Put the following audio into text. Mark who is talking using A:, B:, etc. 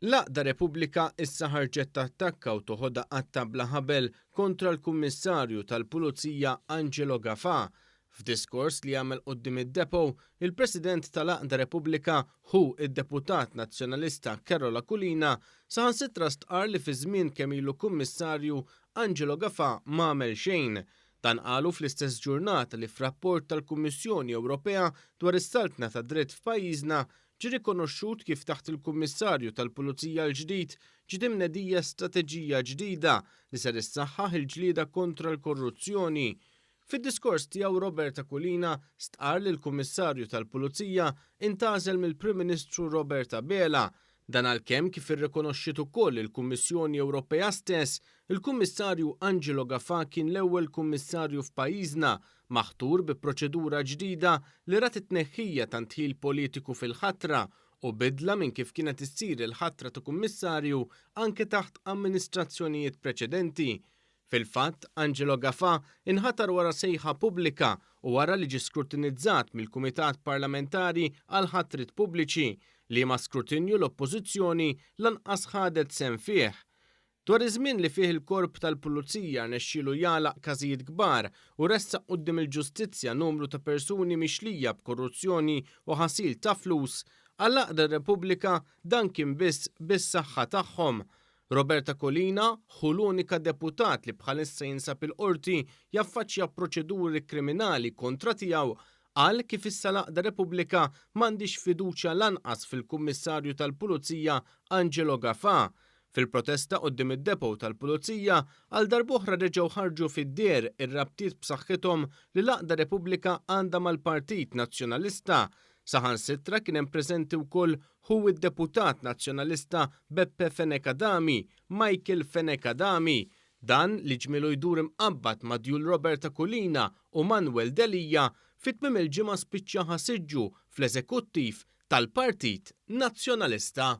A: L-għaqda Repubblika issa ħarġet tattakka u toħodha qatta' bla ħabel kontra l-Kummissarju tal-Pulizija Angelo Gafà. F'diskors li għamel quddiem id-Depot, il-President tal-għaqda Repubblika hu d-Deputat Nazzjonalista Carol Aquilina saħansitra stqarr li fi żmien kemm ilu Kummissarju, Angelo Gafà m'għamel xejn. Dan qalu fl-istess ġurnata li f'rapport tal-Kummissjoni Ewropea dwar is-saltna tad-dritt f'pajjiżna Ġie rikonoxxut kif taħt il-Kummissarju tal-Pulizija l-ġdid ġiet imnedija strateġija ġdida li ser issaħħaħ il-ġlieda kontra l-korruzzjoni. Fid-diskors tiegħu Robert Aquilina stqarr li l-Kummissarju tal-Pulizija intgħażel mill-Prim Ministru Robert Abela. Dan għalkemm kif irrikonoxxiet ukoll il-Kummissjoni Ewropea stess, il-Kummissarju Angelo Gafà kien l-ewwel Kummissarju f'pajjiżna maħtur bi proċedura ġdida li rat it-tneħħija ta' ndħil politiku fil-ħatra u bidla minn kif kienet issir il-ħatra ta' kummissarju anke taħt amministrazzjonijiet preċedenti. Fil-fatt, Angelo Gafà inħatar wara sejħa pubblika u wara li ġie skrutinizzat mill-Kumitat Parlamentari għall-Ħatriet Pubbliċi, liema skrutinju l-Oppożizzjoni lanqas ħadet sehem fih. Dwar iż-żmien li fih il-Korp tal-Pulizija rnexxielu jagħlaq każijiet kbar u ressaq quddiem il-ġustizzja numru ta' persuni mixlija b'korruzzjoni u ħasil ta' flus, għall-għaqda Repubblika dan kien biss bis-saħħa tagħhom. Robert Aquilina hu l-unika deputat li bħalissa jinsab il-Qorti jaffaċċja proċeduri kriminali kontra tiegħu Qal kif issa l-għaqda Repubblika m'għandhiex fiduċja lanqas fil-Kummissarju tal-Pulizija Angelo Gafà. Fil-protesta quddiem id-depot tal-Pulizija, għal darb'oħra reġgħu ħarġu fid-deher ir-rabtiet b'saħħithom li l-għaqda Repubblika għandha mal-Partit Nazzjonalista. Saħansitra kien hemm preżenti wkoll ħu d-Deputat Nazzjonalista Beppe Fenech Adami, Michael Fenech Adami. Dan li ġmielu jdur imqabbad ma' djul Robert Aquilina u Manuel Delia, fi tmiem il-ġimgħa spiċċa ħa siġġu fl-Eżekuttiv tal-Partit Nazzjonalista.